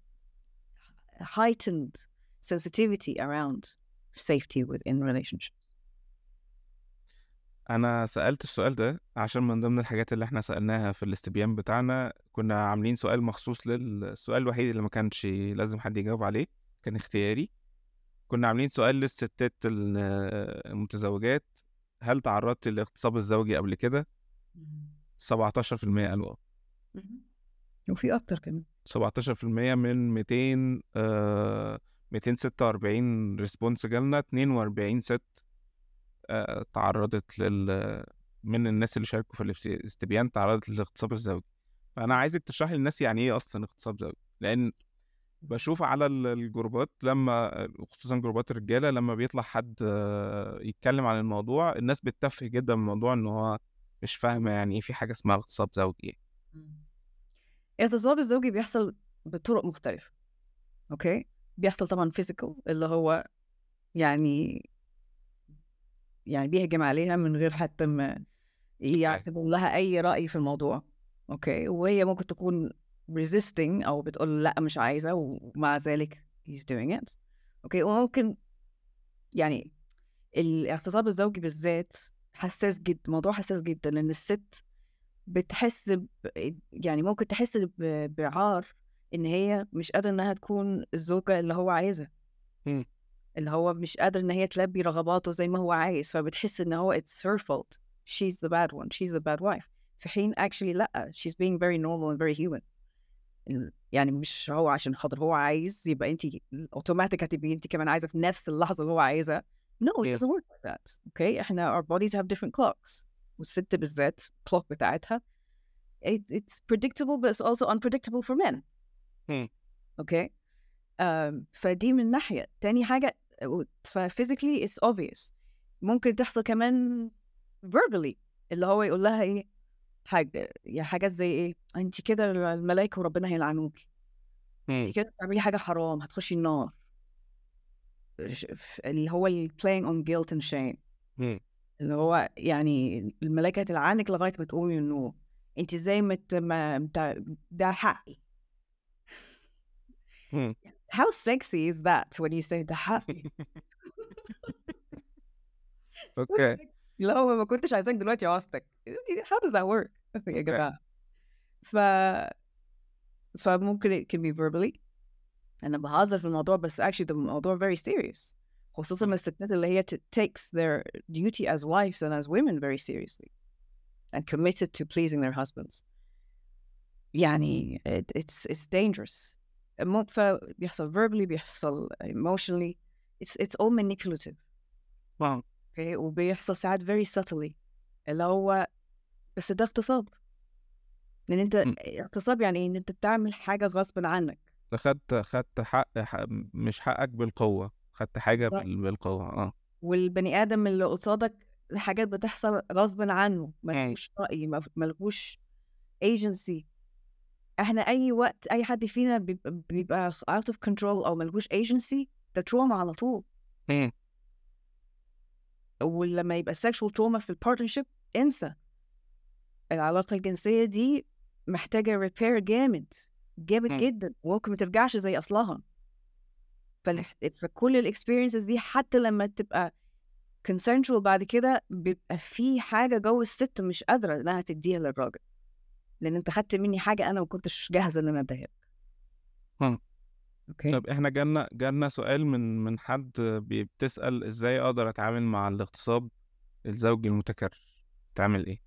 heightened sensitivity around safety within relationships. أنا سألت السؤال ده عشان من ضمن الحاجات اللي احنا سألناها في الاستبيان بتاعنا كنا عاملين سؤال مخصوص للسؤال الوحيد اللي ما كانش لازم حد يجاوب عليه، كان اختياري. كنا عاملين سؤال للستات المتزوجات، هل تعرضت للاغتصاب الزوجي قبل كده؟ 17% قالوا اه. وفي أكتر كمان. 17% من 246 response جالنا، 42 ست تعرضت من الناس اللي شاركوا في الاستبيان تعرضت للاغتصاب الزوجي. فأنا عايزك تشرحي للناس يعني إيه أصلا اغتصاب زوجي، لأن بشوف على الجروبات لما خصوصا جروبات الرجالة لما بيطلع حد يتكلم عن الموضوع الناس بتتفه جدا من الموضوع، إن هو مش فاهمة يعني إيه في حاجة اسمها اغتصاب زوجي. الاغتصاب الزوجي بيحصل بطرق مختلفة. okay، بيحصل طبعا physical اللي هو يعني بيهجم عليها من غير حتى ما يعتبر لها أي رأي في الموضوع. okay، وهي ممكن تكون resisting أو بتقول لا مش عايزة، ومع ذلك he's doing it. okay، وممكن يعني الاغتصاب الزوجي بالذات حساس جدا، موضوع حساس جدا، لأن الست بتحس يعني ممكن تحس بعار إن هي مش قادرة إنها تكون الزوجة اللي هو عايزها، اللي هو مش قادر إن هي تلبي رغباته زي ما هو عايز، فبتحس إن هو it's her fault, she's the bad one, she's the bad wife، في حين actually لأ، she's being very normal and very human. يعني مش هو عشان خاطر هو عايز يبقى أنت automatic هتبقي أنت كمان عايزة في نفس اللحظة اللي هو عايزها. No, it doesn't work like that. Okay, إحنا our bodies have different clocks، والست بالذات clock بتاعتها it's predictable but it's also unpredictable for men. Okay, فدي من ناحية. تاني حاجة physically it's obvious، ممكن تحصل كمان verbally، اللي هو يقول لها إيه حاجة، يا حاجات زي إيه، أنت كده الملائكة وربنا هيلعنوكي، أنت كده بتعملي حاجة حرام هتخشي النار، اللي هو playing on guilt and shame، اللي هو يعني الملائكة هتلعنك لغاية ما تقومي من النوم، أنت إزاي ما ده حقي. How sexy is that when you say ده حقي؟ Okay. لو ما كنتش عايزاك دلوقتي عاوزتك. How does that work؟ يا جماعة. فممكن it can be verbally. أنا بهزر في الموضوع بس actually الموضوع very serious. خصوصا الستات اللي هي takes their duty as wives and as women very seriously and committed to pleasing their husbands. يعني it's dangerous. بيحصل verbally، بيحصل emotionally، it's all manipulative. Wow. Okay, وبيحصل ساعات very subtly، اللي هو بس ده اغتصاب، لأن أنت اغتصاب يعني إن أنت بتعمل حاجة غصب عنك. خدت حق مش حقك بالقوة، خدت حاجة بالقوة. والبني آدم اللي قصادك الحاجات بتحصل غصب عنه، ملهوش رأي، ملهوش agency. احنا اي وقت اي حد فينا بيبقى out of control او ملهوش agency، ده trauma على طول. ولما يبقى sexual trauma في ال partnership، انسى العلاقة الجنسية دي، محتاجة repair جامد جامد جدا، وممكن ما ترجعش زي أصلها. فكل ال experiences دي حتى لما تبقى consensual بعد كده، بيبقى في حاجة جوه الست مش قادرة إنها تديها للراجل، لأن أنت خدت مني حاجة أنا ما كنتش جاهزة إن أنا أديها لك. Okay. طب احنا جالنا سؤال من حد بتسأل ازاي اقدر اتعامل مع الاغتصاب الزوجي المتكرر، تعمل ايه؟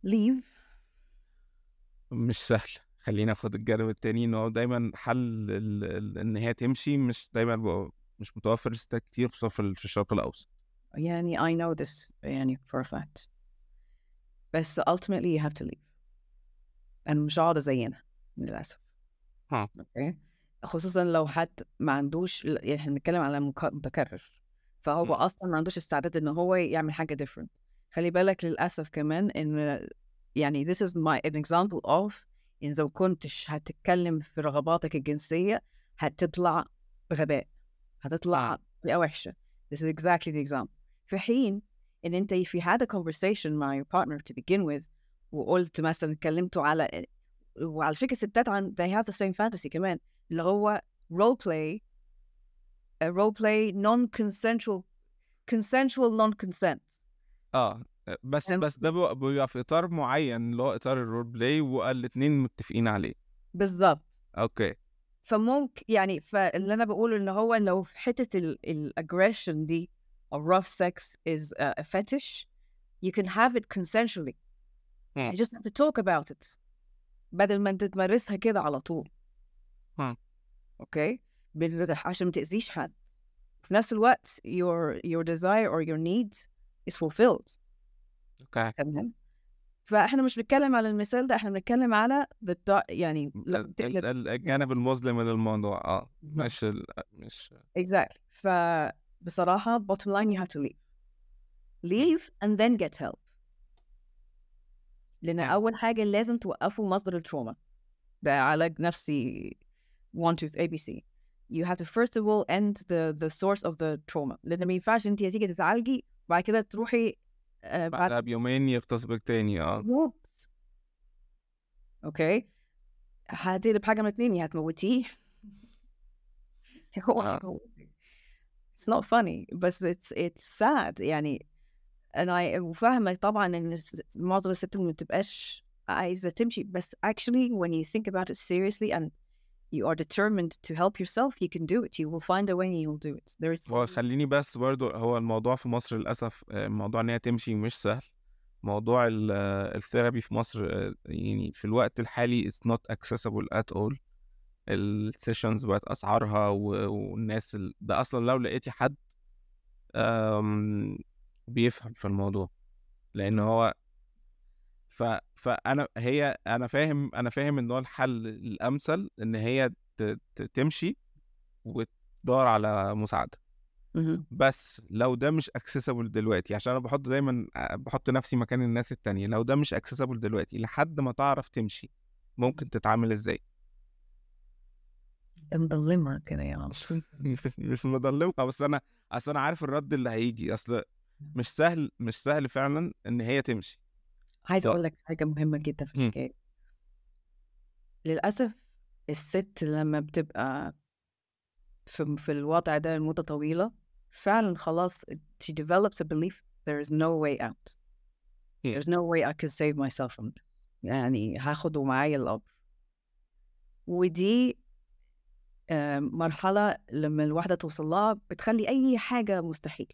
leave. مش سهل. خلينا ناخد الجانب التاني، ان هو دايما حل ان هي تمشي مش دايما بقى، مش متوفر لستات كتير، خصوصا في الشرق الاوسط. يعني I know this يعني for a fact، بس ultimately you have to leave. أنا مش هقعد أزينها للأسف. Okay، خصوصا لو حد ما عندوش، يعني احنا بنتكلم على متكرر، فهو اصلا ما عندوش استعداد ان هو يعمل حاجة different. خلي بالك للاسف كمان ان يعني this is my an example of إن إذا كنتش هتتكلم في رغباتك الجنسية هتطلع بغباء، هتطلع بطريقة وحشة. this is exactly the example. في حين إن أنت if you had a conversation مع your partner to begin with، وقلت مثلا، اتكلمتوا على، وعلى فكرة الستات they have the same fantasy كمان، اللي هو role play، a role play non-consensual، consensual non-consent. اه بس بس ده بيبقى في اطار معين، اللي هو اطار ال role play، والاثنين متفقين عليه. بالظبط. Okay. فممكن يعني، فاللي انا بقوله ان هو لو في حتة ال aggression دي or rough sex is a fetish، you can have it consensually. You just have to talk about it بدل ما انت تمارسها كده على طول. Okay، عشان ما تأذيش حد، في نفس الوقت your desire or your need is fulfilled. تمام، فاحنا مش بنتكلم على المثال ده، احنا بنتكلم على the يعني لما تقلب الجانب المظلم من الموضوع، اه. بالظبط. مش exactly. فبصراحة bottom line you have to leave، leave and then get help، لأن أول حاجة لازم توقفوا مصدر ال trauma. ده علاج نفسي 1 2 A B C. you have to first of all end the source of the trauma، لأن ما ينفعش أنت هتيجي تتعالجي وبعد كده تروحي بعد بعدها بيومين يغتصبك تاني، اه. بالظبط. Okay، هتقلب حاجة من اتنين، يا هتموتيه يا هو هيموتك. it's not funny بس it's sad يعني. انا وفاهمة طبعا ان معظم الستات ما بتبقاش عايزة تمشي، بس actually when you think about it seriously and you are determined to help yourself، you can do it، you will find a way and you will do it. there is هو خليني بس برضو، هو الموضوع في مصر للأسف موضوع إن هي تمشي مش سهل. موضوع ال therapy في مصر يعني في الوقت الحالي it's not accessible at all. ال sessions بقت أسعارها والناس ده أصلا لو لقيتي حد بيفهم في الموضوع، لأن هو فأنا هي أنا فاهم إن هو الحل الأمثل إن هي تمشي وتدور على مساعدة. مهم. بس لو ده مش accessible دلوقتي، عشان انا بحط دايما بحط نفسي مكان الناس التانية، لو ده مش accessible دلوقتي لحد ما تعرف تمشي، ممكن تتعامل ازاي؟ انت مضلمها كده يا عمرو. مش مضلمها، بس انا اصل انا عارف الرد اللي هيجي، اصل مش سهل، مش سهل فعلا ان هي تمشي. عايزة أقول لك حاجة مهمة جدا في الحكاية. للأسف الست لما بتبقى في الوضع ده لمدة طويلة، فعلا خلاص she develops a belief there is no way out. There's no way I can save myself from this، يعني هاخده معايا القبر. ودي مرحلة لما الواحدة توصل لها بتخلي أي حاجة مستحيل.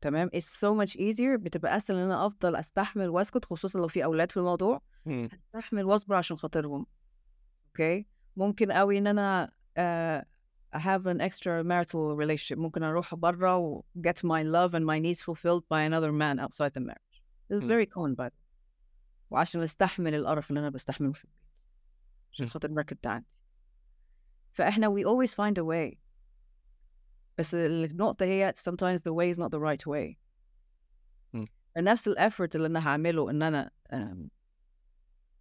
تمام، it's so much easier، بتبقى أسهل إن أنا أفضل أستحمل وأسكت، خصوصا لو في أولاد في الموضوع. هستحمل واصبر عشان خاطرهم. Okay، ممكن قوي ان انا have an extra marital relationship، ممكن اروح برا و get my love and my needs fulfilled by another man outside the marriage. this is very common by the way. وعشان استحمل القرف اللي انا بستحمله في البيت، عشان خاطر ال record بتاعتي. فاحنا we always find a way، بس النقطة هي sometimes the way is not the right way. نفس ال effort اللي انا هعمله ان انا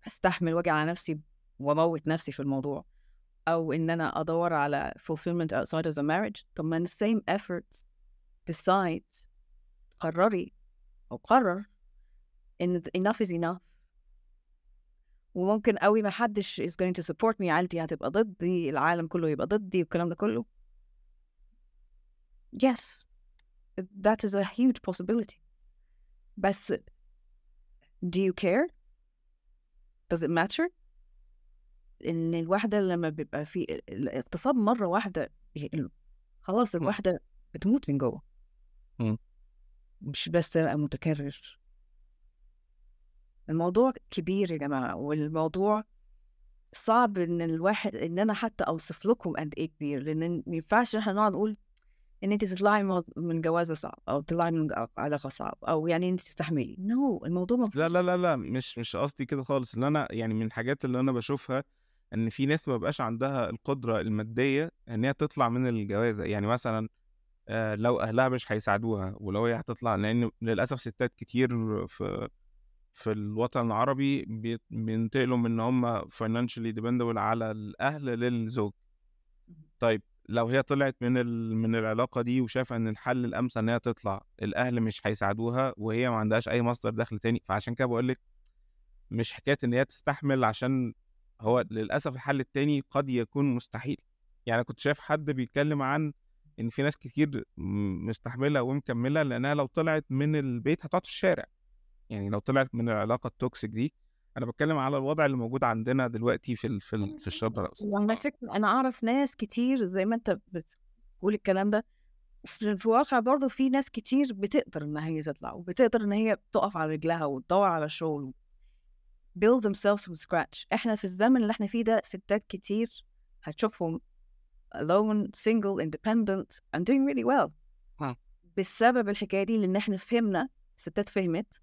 استحمل واجي على نفسي واموت نفسي في الموضوع، او ان انا ادور على fulfillment outside of the marriage. طب ما same effort decide، قرري او قرر ان enough is enough. وممكن قوي ما حدش is going to support me، عيلتي هتبقى ضدي، العالم كله يبقى ضدي، والكلام ده كله. Yes, that is a huge possibility. بس do you care? Does it matter? إن الواحدة لما بيبقى في الاغتصاب مرة واحدة خلاص الواحدة بتموت من جوه. مش بس متكرر. الموضوع كبير يا جماعة، والموضوع صعب إن الواحد إن أنا حتى أوصف لكم قد إيه كبير، لأن ما ينفعش إحنا نقعد نقول إن أنت تطلعي من جوازة صعب أو تطلعي من علاقة صعب أو يعني أنت تستحملي. No، الموضوع ما لا لا لا لا، مش قصدي كده خالص. اللي أنا يعني من الحاجات اللي أنا بشوفها إن في ناس ما بقاش عندها القدرة المادية إن هي تطلع من الجوازة. يعني مثلا لو أهلها مش هيساعدوها، ولو هي هتطلع، لأن للأسف ستات كتير في الوطن العربي بينتقلوا من إن هم financially dependable على الأهل للزوج. طيب لو هي طلعت من العلاقة دي وشايفة إن الحل الأمثل إن هي تطلع، الأهل مش هيساعدوها وهي ما عندهاش أي مصدر دخل تاني. فعشان كده بقولك مش حكاية إن هي تستحمل، عشان هو للأسف الحل التاني قد يكون مستحيل. يعني كنت شايف حد بيتكلم عن إن في ناس كتير مستحملة ومكملة لأنها لو طلعت من البيت هتقعد في الشارع. يعني لو طلعت من العلاقة ال toxic دي، أنا بتكلم على الوضع اللي موجود عندنا دلوقتي في الشرق الأوسط. وعلى فكرة أنا أعرف ناس كتير زي ما أنت بتقول الكلام ده، في الواقع برضه في ناس كتير بتقدر إن هي تطلع، وبتقدر إن هي تقف على رجلها وتدور على شغل، build themselves from scratch. إحنا في الزمن اللي إحنا فيه ده ستات كتير هتشوفهم alone, single, independent and doing really well. بسبب الحكاية دي، لأن إحنا فهمنا، ستات فهمت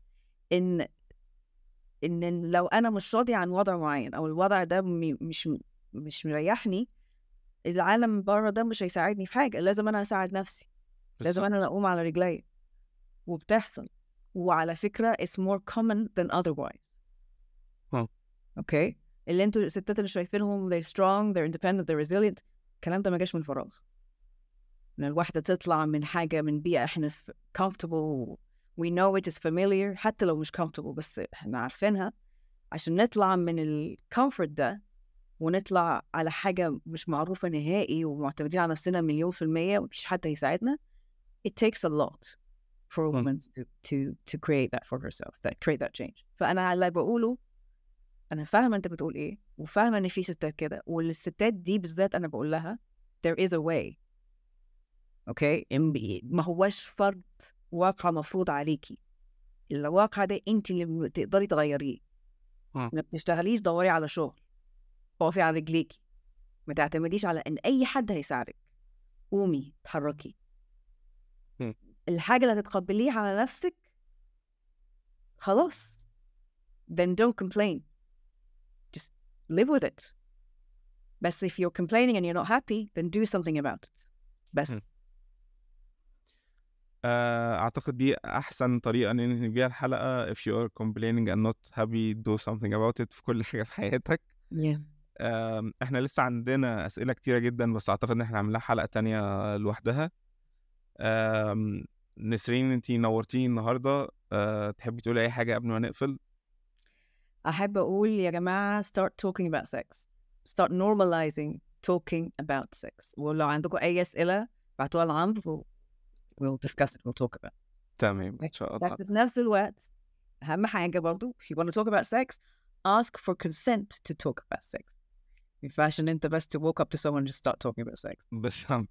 إن لو أنا مش راضي عن وضع معين أو الوضع ده مش مريحني، العالم بره ده مش هيساعدني في حاجة، لازم أنا أساعد نفسي، لازم أنا أقوم على رجلي. وبتحصل. وعلى فكرة it's more common than otherwise. Okay؟ اللي انتوا الستات اللي شايفينهم they're strong, they're independent, they're resilient، الكلام ده ما جاش من فراغ. إن الواحدة تطلع من حاجة، من بيئة إحنا comfortable, we know it is familiar، حتى لو مش comfortable بس إحنا عارفينها، عشان نطلع من ال comfort ده ونطلع على حاجة مش معروفة نهائي ومعتمدين على نفسنا 1,000,000% ومفيش حد هيساعدنا. It takes a lot for a woman to create that for herself, that create that change. فأنا اللي بقوله، أنا فاهمة أنت بتقول إيه، وفاهمة إن في ستات كده، والستات دي بالذات أنا بقول لها there is a way. Okay؟ ما هواش فرض واقع مفروض عليكي، الواقع ده انت اللي تقدري تغيريه. ما بتشتغليش دوري على شغل، اقفي على رجليكي، ما تعتمديش على ان اي حد هيساعدك، قومي اتحركي. الحاجة اللي هتتقبليها على نفسك خلاص، then don't complain, just live with it. بس if you're complaining and you're not happy, then do something about it. بس أعتقد دي أحسن طريقة ننهي بيها الحلقة. If you are complaining and not happy, do something about it في كل حاجة في حياتك. إحنا لسه عندنا أسئلة كتيرة جدا، بس أعتقد إن إحنا هنعملها حلقة تانية لوحدها. نسرين، أنتي نورتيني النهاردة. تحبي تقولي أي حاجة قبل ما نقفل؟ أحب أقول يا جماعة start talking about sex, start normalizing talking about sex. ولو عندكم أي أسئلة بعتوها لعمرو، we'll discuss it, we'll talk about it. تمام، إن شاء الله. بس في نفس الوقت أهم حاجة برضو، if you want to talk about sex, ask for consent to talk about sex. ما ينفعش إن أنت بس to walk up to someone and just start talking about sex. بالظبط.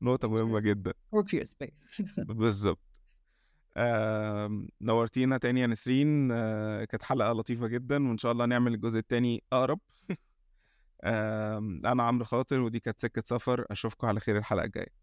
نقطة مهمة جدا. Appropriate space. بالظبط. نورتينا تاني يا نسرين. كانت حلقة لطيفة جدا، وإن شاء الله نعمل الجزء التاني أقرب. أنا عمرو خاطر، ودي كانت سكة سفر. أشوفكم على خير الحلقة الجاية.